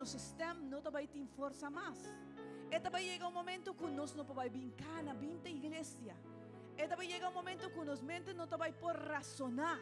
Nos stèm no ta bai tin forsa mas. E ta bai yega un momento ku nos no por bai bin kana bin ta iglesia. E ta bai yega un momento ku nos mente no ta bai por rasoná.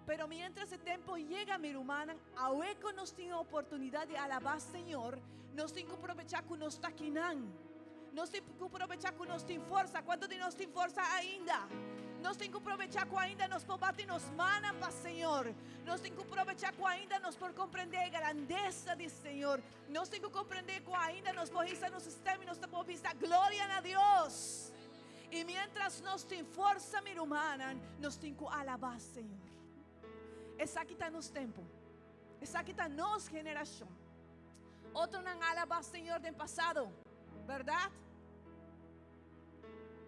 Pero miéntras e tempu yega, mi rumannan, awe ku nos tin e oportunidat di alabá Señor, nos tin ku probechá ku nos ta akinan. Nos tin ku probechá ku nos tin forsa. Kuantu di nos tin forsa ainda? Nos tin ku probechá ku ainda nos por bati nos mannan pa Señor. Nos tin ku probechá ku ainda nos por komprendé e grandesa di Señor. Nos tin ku komprendé ku ainda nos por hisa nos stèm i nos ta por bisa gloria na Dios. I miéntras nos tin forsa, mi rumannan, nos tin ku alabá Señor. Esaki ta nos tempu. Esaki ta nos generashon. Otronan a alabá Señor den pasado, bèrdat?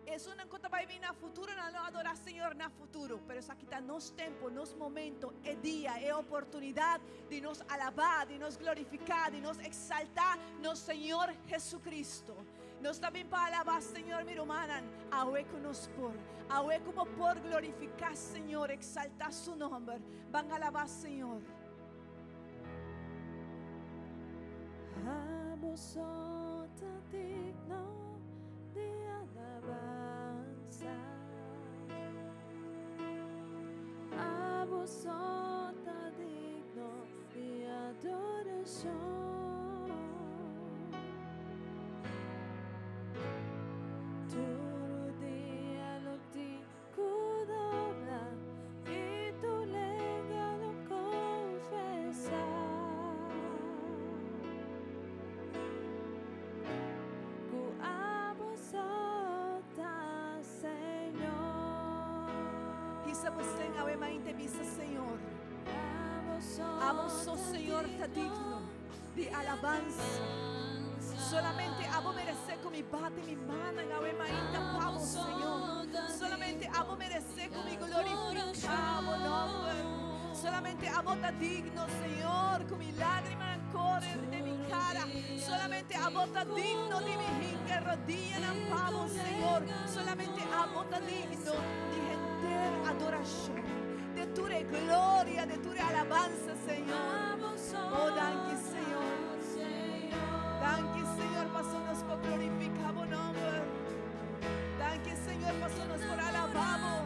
Esunnan ku ta bai bini na futuro nan lo adorá Señor na futuro. Pero esaki ta nos tempu, nos momento, e dia, e oportunidat di nos alabá, di nos glorifiká, di nos eksaltá nos Señor Jesucristo. Nos ta bin pa alabá Señor, mi rumannan, awe ku nos por. Awe ku bo por glorifiká Señor, eksaltá Su nòmber. Ban alabá Señor. Abo so ta digno di alabansa. Abo so ta digno di adorashon. Tur dia lo tin Ku dobla i tur lenga lo konfesá. Ku abo so ta Señor. Hisa bo sen awe mainte bisa Señor, Abo so Señor ta digno di alabansa. Solamente abo meresé ku mi bati mi mannan awe mainta pa bo, Señor. Solamente abo meresé ku mi glorifiká bo nòmber. Solamente abo ta digno, Señor, ku mi lágrimanan kore den mi kara. Solamente abo ta digno di mi hinka rodianan pa bo, Señor. Solamente abo ta digno di henter adorashon, de tur e gloria, de tur e alabansa, Señor. Oh, danki, Señor. Danki, Señor, paso nos por glorifica bo nomber. Danki, Señor, paso nos por alabá bo.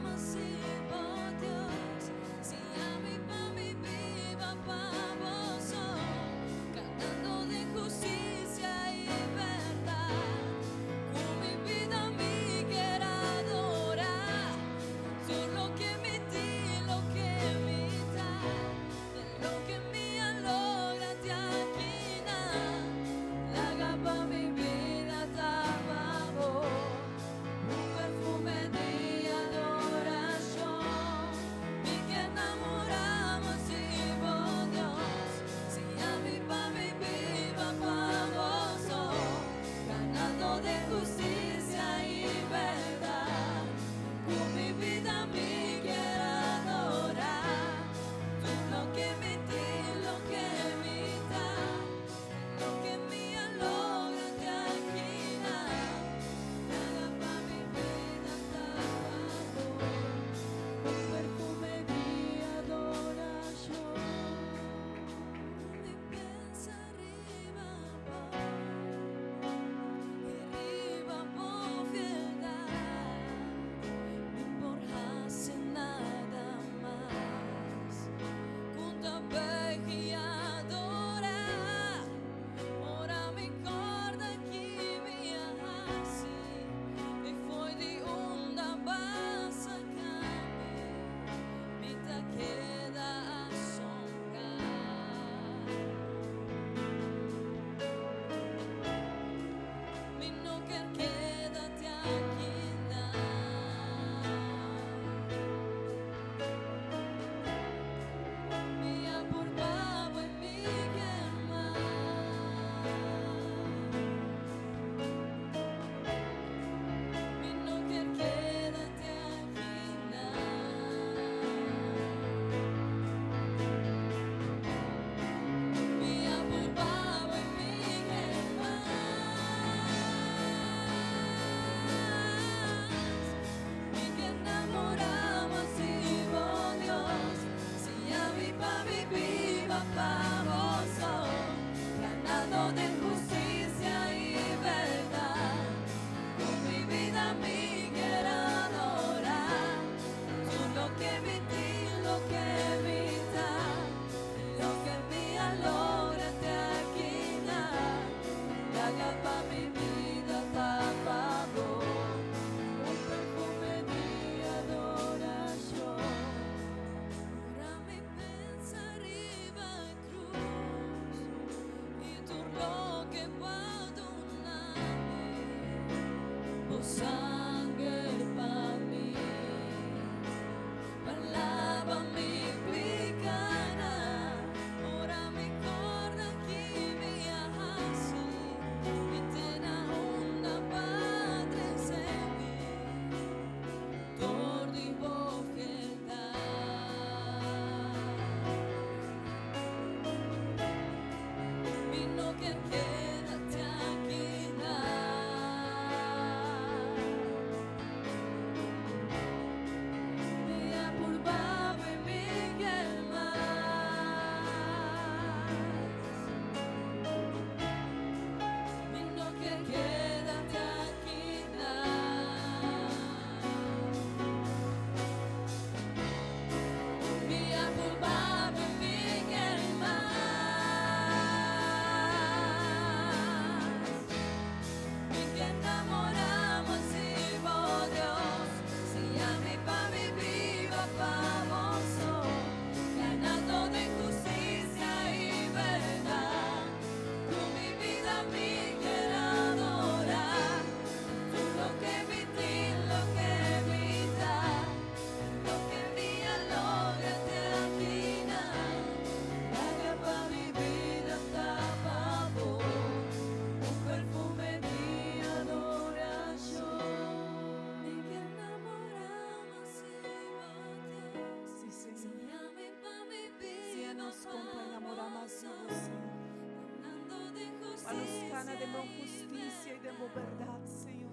Pa nos kana den bo hustisia i den bo bèrdat, Señor.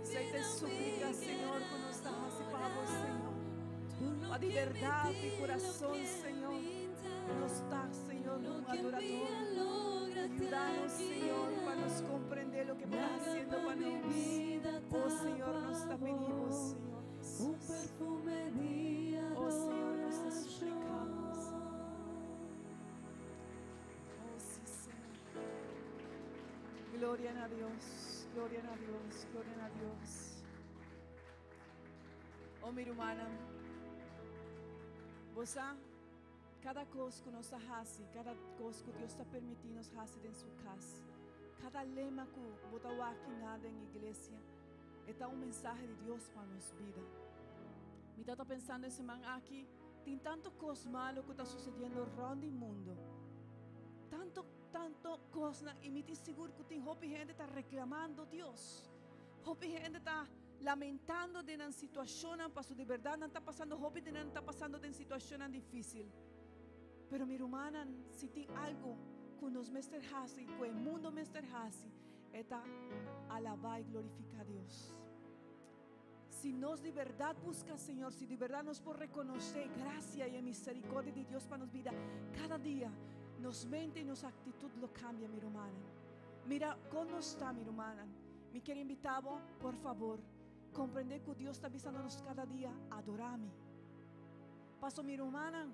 Esei ta e súplika, Señor, ku nos ta hasi pa bo, Señor. Pa di bèrdat di kurason, Señor, nos ta, Señor, un adorador. Yuda nos, Señor, pa nos komprendé loke bo ta hasiendo pa nos. Oh, Señor, nos ta pidi bo, Señor Jesús. Oh, Señor, nos ta supliká bo, Señor. Oh, sí, Señor. Gloria na Dios, gloria na Dios, gloria na Dios. Oh, mi rumana, bo sa, kada kos ku nos ta hasi, kada kos ku Dios ta permití nos hasi den su kas, kada lema ku bo ta wak na den iglesia, e ta un mensahe di Dios pa nos bida. Mi tabata pensando e siman aki, Tin tanto kos malo ku ta susediendo rònt di mundu. Tanto, tanto kosnan i mi tin sigur ku tin hopi hende ta reklamando Dios. Hopi hende ta lamentando den nan situashonnan paso di bèrdat nan ta pasando, hopi di nan ta pasando den situashonnan difísil. Pero mi rumannan, si tin algu ku nos mester hasi, ku e mundu mester hasi, e ta alabá i glorifiká Dios. Si nos di berdad busca Señor, si di berdad nos por reconoce gracia y e misericordia di Dios pa nos bida, cada dia nos mente y nos actitud lo cambia, mi rumannan. Mira con nos ta, mi rumannan. Mi kier invita bo, por favor, comprende cu Dios ta bisando nos cada dia, adora mi. Paso, mi rumannan,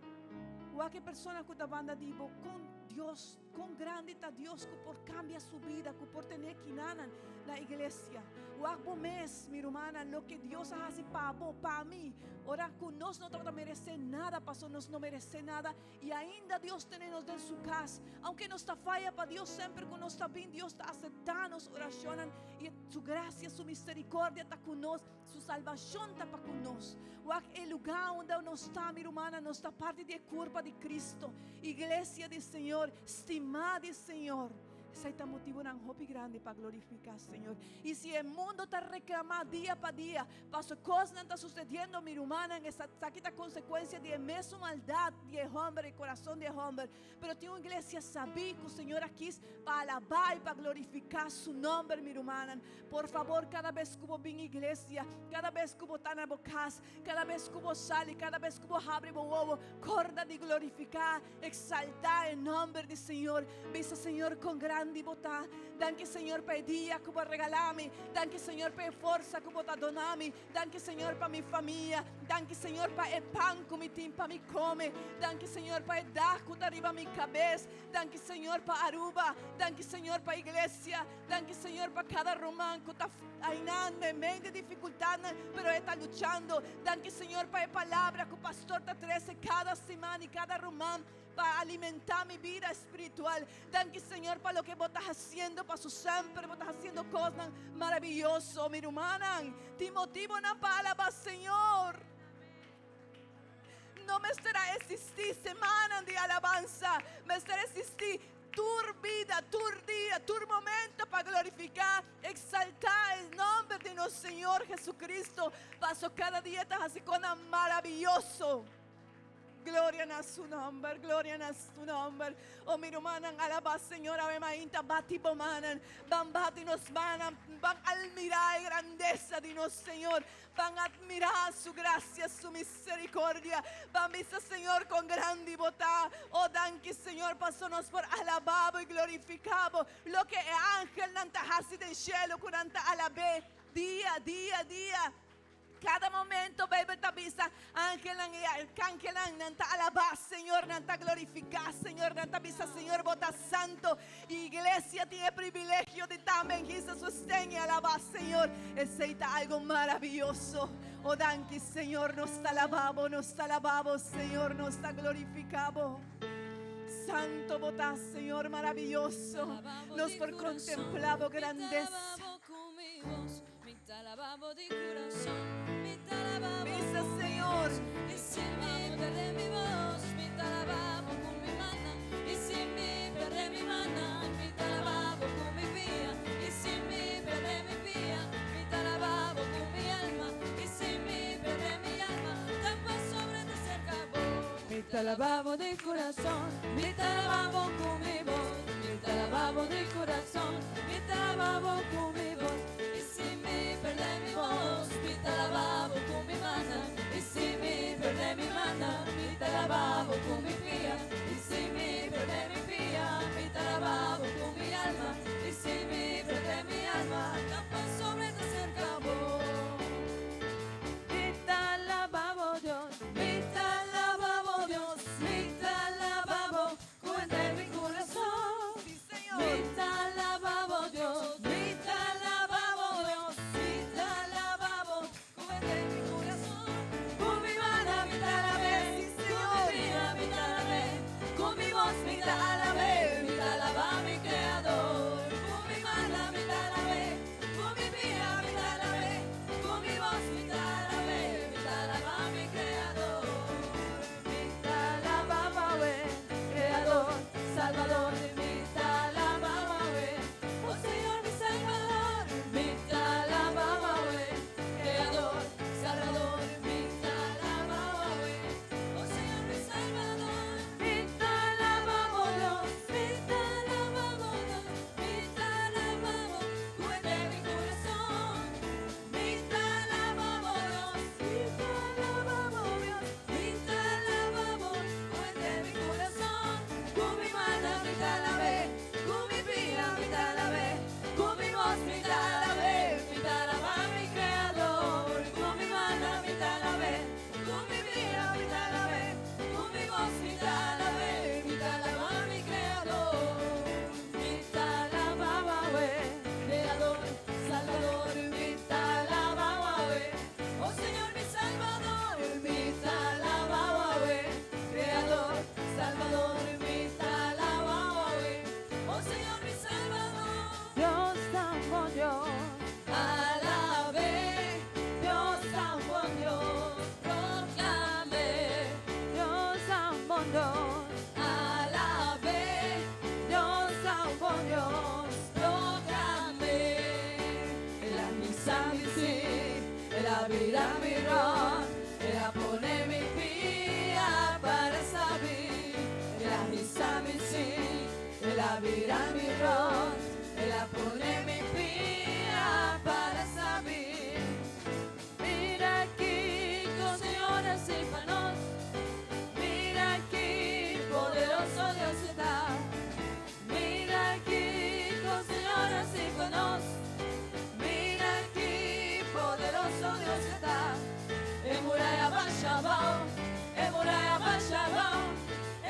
wak e persona cu ta banda di bo, con Dios. Kon grandi ta Dios ku por kambia su bida, ku por tene kinanan na iglesia. Wak bo mes, mi rumannan, loke Dios a hasi pa bo, pa mi, ora ku nos no tabata meresé nada, pasobra nos no meresé nada, i ainda Dios tene nos den su kas. Aunke nos ta faya pa Dios, semper ku nos ta bin, Dios ta aseptá nos orashonnan, i su grasia, su miserikordia ta ku nos. Su salbashon ta pa ku nos. Wak e lugá unda nos ta, mi rumannan, nos ta parti di e kurpa di Kristo, iglesia di Señor, stimá di Señor. Esei ta motibunan hopi grandi pa glorifiká Señor. I si e mundu ta reklamá dia pa dia paso kosnan ta susediendo, mi rumannan, esaki ta konsekuensia di e mesun maldat di e hòmber, e kurason di e hòmber. Pero tin un iglesia sabí ku Señor a kis pa alabá i pa glorifiká Su nòmber, mi rumannan. Por fabor, kada bes ku bo bin iglesia, kada bes ku bo ta na bo kas, kada bes ku bo sali, kada bes ku bo habri bo wowo, kòrda di glorifiká, eksaltá e nòmber di Señor. Bisa, Señor, kon grandi bo ta. Danki, Señor, pa e dia ku bo a regalá mi. Danki, Señor, pa e forsa ku bo ta dona mi. Danki Señor pa mi famia. Danki Señor pa e pan ku mi tin pa mi kome. Danki Señor pa e dak ku ta riba mi kabes. Danki Señor pa Aruba. Danki Señor pa iglesia. Danki Señor pa kada ruman ku ta ainan meimei di difikultatnan pero e ta luchando. Danki Señor pa e palabra ku pastor ta trese kada siman i kada ruman. Pa alimentá mi bida espiritual. Danki Señor pa loke bo ta hasiendo, paso semper bo ta hasiendo kosnan maraviyoso. Mi rumannan, tin motibonan pa alabá Señor. No mester a existí semanan di alabansa, mester existí tur bida, tur dia, tur momento pa glorifiká, exaltá e nomber di nos Señor Jesucristo, paso kada dia ta hasi kosnan maraviyoso. Gloria na su nomber, gloria na su nomber. Oh mi rumannan, alabá Señor awe mainta, bati bo mannan, ban bati nos mannan, ban almirá e grandesa di nos Señor, ban admirá su gracia, su misericordia, ban bisa Señor kon grandi bo ta. Oh danki Señor paso nos por alabá bo i glorifiká bo, loke e angelnan ta hasi den shelu ku nan ta alab'é dia, dia, dia. Kada momento Beibel ta bisa, Angelnan i arkangelnan, nan ta alabá Señor, nan ta glorifiká Señor, nan ta bisa, Señor, bo ta santo. I iglesia tin e privilegio di tambe hisa su sten i alabá Señor. Esei ta algo maravioso. O danki, Señor, nos ta alabá bo, nos ta alabá bo, Señor, nos ta glorifiká bo. Santo bo ta, Señor, maravioso. Nos por kontemplá bo grandesa. Bisa Señor. El a bira mi rònt, El a pone mi pia para sabi, El a hisa mi sí, El a bira mi rònt, El a pone mi pia para sabi. Mira kiko Señor a hasi pa nos, mira ki poderoso Dios E ta. Mira kiko Señor a hasi pa nos, mira ki poderoso Dios E ta. E muraya a basha abou, e muraya a basha abou,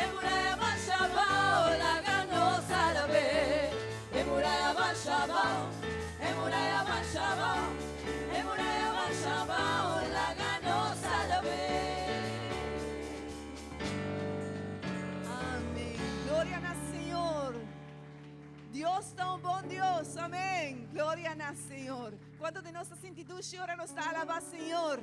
e muraya a basha abou, laga nos alab'é. E muraya a basha abou, e muraya a basha abou, e muraya a basha abou, laga nos alab'é. Amén. Gloria na Señor. Dios ta un bon Dios. Amén. Gloria na Señor. Kuantu di nos ta sinti dushi ora nos ta alabá Señor?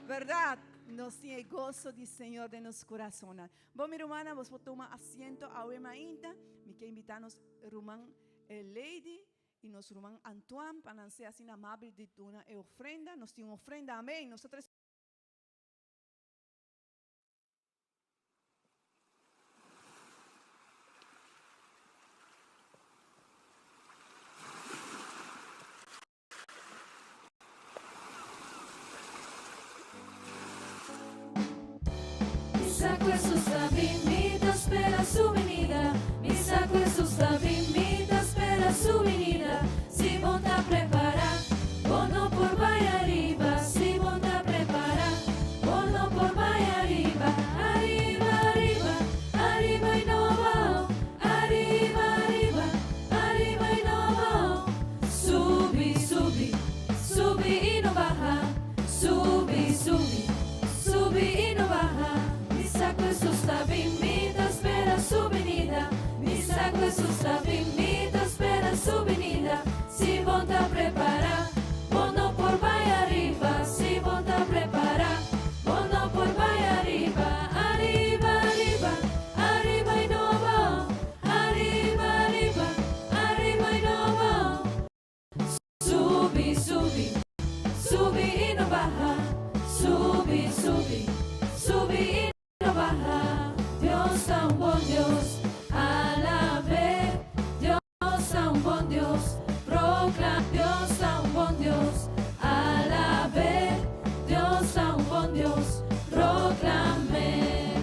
Bèrdat? Nos tin e goso di Señor den nos kurasonnan. Bon, mi rumannan, bos por tuma asiento awe mainta. Mi ke invitá nos ruman Lady i nos ruman Antoine pa nan sea asina amabel di duna e ofrenda. Nos tin un ofrenda. Amén. Nos ta trese. Mi sa ku Hesus ta bin, mi ta spera su binida. Mi sa ku Hesus ta bin, mi ta spera su binida. Si bo ta prepará, bo no por bai ariba. Si bo ta prepará, bo no por bai ariba. Ariba, ariba, ariba i no abao. Ariba, ariba, ariba i no abao. Subi, subi, subi i no baha. Subi, subi, subi i no baha. Mi sa ku Hesus ta bin, mi ta spera su binida. Mi sa ku Hesus ta bin, mi ta spera su binida. Si bo ta prepará, bo no por bai ariba. Si bo ta prepará, bo no por bai ariba. Ariba, ariba, ariba i no abao. Ariba, ariba, ariba i no abao. Subi, subi, subi i no baha. Subi, subi, subi i no baha. Dios ta un bon Dios, alab'é. Dios ta un bon Dios, procla. Dios ta un bon Dios, alab'é. Dios ta un bon Dios, proclam'é.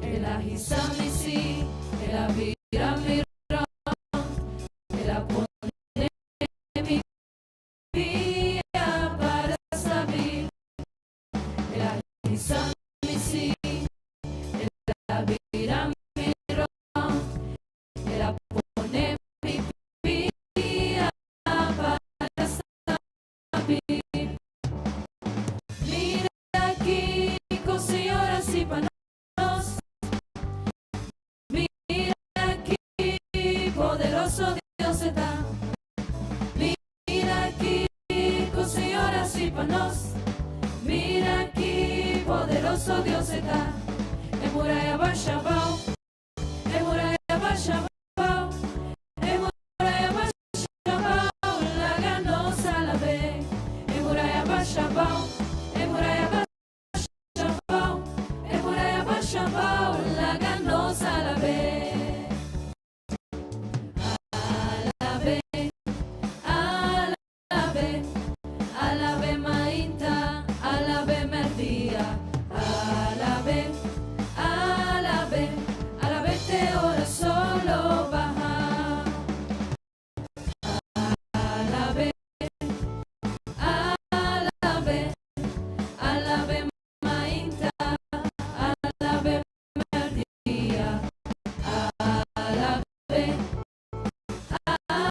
El a hisa mi sí, el a bira mi rònt, el a pone.